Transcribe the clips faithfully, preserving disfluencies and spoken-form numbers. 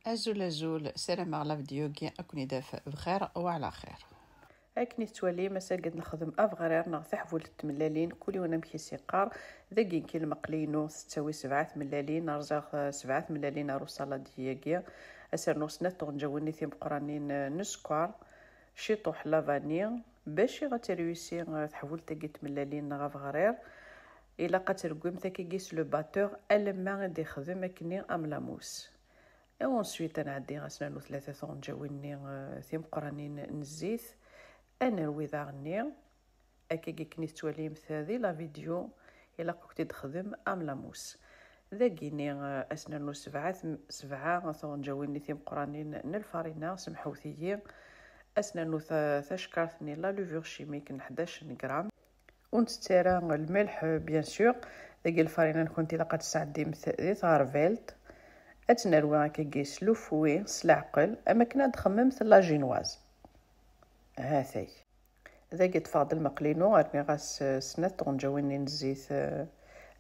Azul azul, ssarameɣ la vidéo-agi ad ken-id-taf bxir wa ɛla xir. Akken i tettwalim, ass-agi ad nexdem abeɣrir neɣ taḥbult n tmellalin, kul yiwen amek i s-yeqqar. Dagi nekki lmeqli-inu tettawi sebɛa tmellalin, rẓiɣ, eh, sebɛa tmellalin ar usaladi-agi. Ad s-rnuɣ snat tɣenǧawin-nni timeqqranin, eh, n sskeṛ, ciṭuḥ la vanille, bac i ad terwisi, eh, teḥbult-agi n tmellalin neɣ abeɣrir. Ilaq ad tregwimt akkagi s le batteur alamma i d-ixdem akkenni am la mousse. Et ensuite, ad nɛeddi ad s-nernu tlata tɣenǧawin-nni, eh, timeqqranin n zzit. Ad nerwi daɣenni, akkagi akken i tettwalimt di la vidéo, ilaq ad k-t-id-texdem am la mousse. Dagini, eh, ad s-nernu sebɛa tem-, sebɛa tɣenǧawin-nni timeqqranin n lfarina, semḥewt-iyi. Ad s-nernu ta-, tacekkart-nni la levure chimique n ḥdac n gram. Ur nttett ara lmelḥ, bien sûr. Dagi lfarina-nkent ilaq ad tesɛeddimt di tɣerbalt. Ad tt-nerwi akkagi s lufwi, s leɛqel, am akken ad txemmemt la génoise. Ha-t-ay. Dagi ṭṭfeɣ-d lmeqli-inu, rniɣ-as, eh, snat tɣenǧawin-nni n zzit, eh,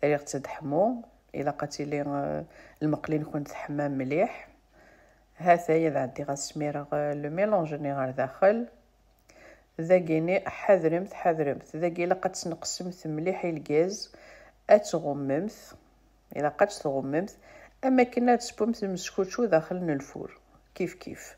riɣ-tt ad teḥmu. Ilaq ad tili, eh, lmeqli-nkent teḥma mliḥ. Ha-t-ay, ad ɛeddiɣ ad smireɣ, eh, le mélange-nni ɣer daxel. Dagini, ḥadremt, ḥadremt. Dagi ilaq ad tesneqsemt mliḥ i lgaz, ad tɣummemt. Ilaq ad tɣummemt, am akken ad tessewwemt lmeskučču daxel n lfur. Kif kif.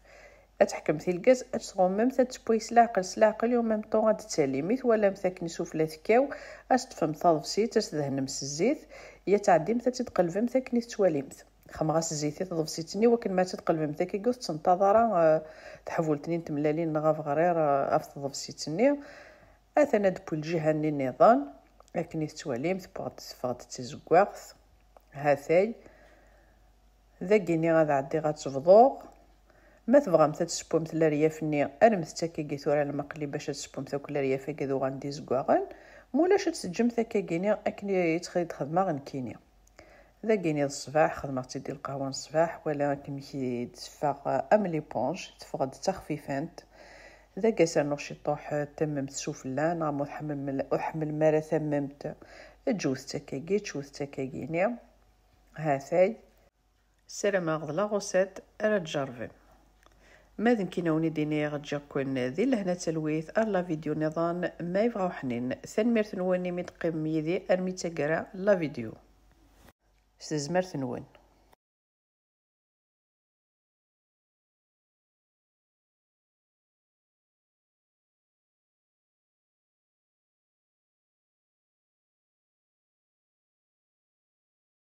Ad teḥkemt i lgaz, ad tɣummemt, ad tewwi s leɛqel, s leɛqel, et en même temps ad d-talim. Mi twalamt akken isufella tekkaw, ad s-teṭṭfemt taḍebsit, ad s-tdehnemt s zzit, ya tɛeddimt ad tt-id-tqelbemt akken i tettwalimt. Xemɣ-as zzit i tḍebsit-nni, wakken ma ad tt-id-tqelbemt akkagi ur tettenṭaḍ ara, eh, teḥbult-nni n tmellalin neɣ abeɣrir, eh, ɣef tḍebsit-nni. Atan ad d-tewwi lǧiha-nni nniḍen, akken i tettwalim, tewweɣ-d, teffeɣ-d d tazeggaɣt. Ha-t-ay. Dagini ad ɛeddiɣ ad tt-bḍuɣ. Ma tebɣamt ad tessewwemt leryaf-nni, rremt-tt akkagi tura lmeqli bac ad tessewwemt akk leryaf-agi d uɣan d izeggaɣen. Ma ulac, ad tt-teǧǧemt akkagini akken i tt-xedmeɣ nekkini. Dagini d ṣṣbeḥ, xedmeɣ-tt-id i lqahwa n ṣṣbeḥ, wala akken i d-teffeɣ am l'éponge, teffeɣ-d d taxfifant. Dagi ad s-rnuɣ ciṭuḥ, eh, tamemt sufella, neɣ ma ur tḥemmlem, ur tḥemmlem ara tamemt, ǧǧet-tt akkagi, ččet-tt akkagini. Ha-t-ay. Ssarameɣ d la recette ara tjerrbem. Ma d nekkini ad wen-id-iniɣ, ǧǧiɣ-ken di lehna d talwit ar la vidéo nniḍen ma yebɣa uḥnin. Tanemmirt-nwen imi d-teqqimem yid-i armi d taggara la vidéo. S tezmert-nwen.